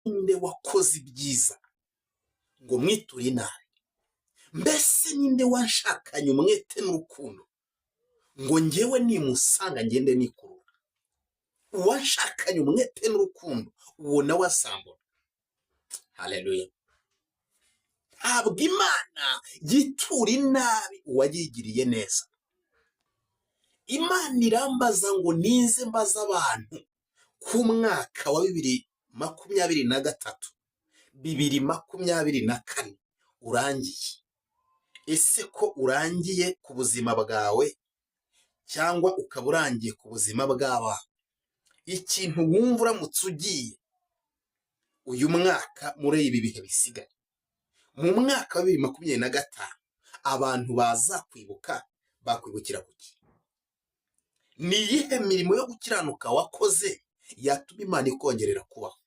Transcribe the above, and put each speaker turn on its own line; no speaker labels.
Ninde wakoze ibyiza ngo mwiture inabi? Mbese ninde wanshakanye umwete n'urukundo ngo ngewe nimusanga ngende nikurura? Uwanshakanye umwete n'urukundo, uwo nawe asambura. Haleluya! Ntabwo Imana yitura inabi uwayigiriye neza. Imana irambaza ngo nize mbaza abantu ku mwaka wa 2023, 2024 urangiye. Ese ko urangiye ku buzima bwawe cyangwa ukaba urangiye ku buzima bw'abawe, ikintu wumva uramutse ugiye uyu mwaka, muri ibi bihe bisigaye mu mwaka wa 2025, abantu bazakwibuka bakwibukira kuki? Ni iyihe mirimo yo gukiranuka wakoze yatuma Imana ikongerera kubaho?